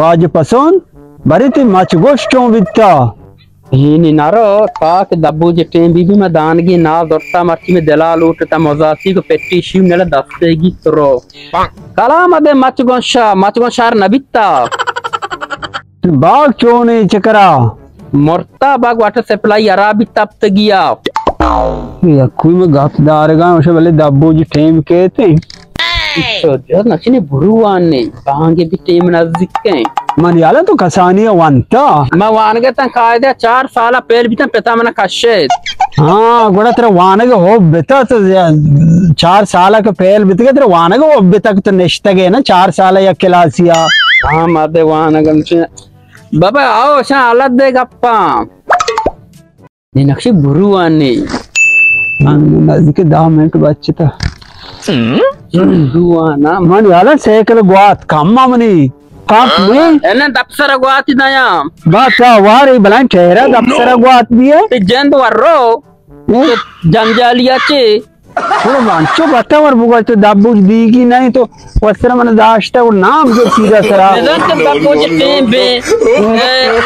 واجہ پسون، برے تئی مچ گوش چون بیتا؟ اینی نرو، تاک دبوج ٹیم بی بی، ما دانگی ناز زرتا، مرچی میں دلا لوٹتا، مزاسی کو پٹی شیو نڑ دستے گی ترو۔ کلام دے مچ گون شا، مچ گون شار نبیتا۔ باغ چونے چکرا؟ مرتا، باغ واٹر سپلائی ہراب بیتا، تپتگیا۔ یکوئی میں گپ دارگا، اسے بلے دبوج ٹیم کہتے۔ تو جو نشنے بروانے، بانگے بھی ٹیم نزدیک ہیں۔ من یالا تو کسانی وانتا۔ ما وانگے تن قاعدہ چار سالا پیل بیتن، پتا منا کشید۔ ہاں، گڑا ترا وانگ ہو بتا تو، چار سالا کا پیل بیتگے، ترا وانگ ہو بتا کہ تو نشتگے نا چار سالا یک کلاسیا۔ ہاں، مادے وانگ ہم چے۔ بابا، آؤ، شاں حالت دے گپا۔ نی نقشی برو آنے۔ من نزدیک دہ منٹ بچتا۔ برو آنا۔ من یالا سائیکل گوات کم منی۔ کم میں۔ انا دپسر گواتی دایا۔ بات وارے بلائیں ٹھہرا دپسر گوات بھی ہے۔ تے جند ورو۔ اے؟ جنجالیا چے؟ تھوڑا مانچو بتا ور بگوش تو دبوج دیگی نہیں تو وسر من داشتا اور نام جو سیدھا سرا۔ نظر تو دبوج ٹیم بے۔ اے۔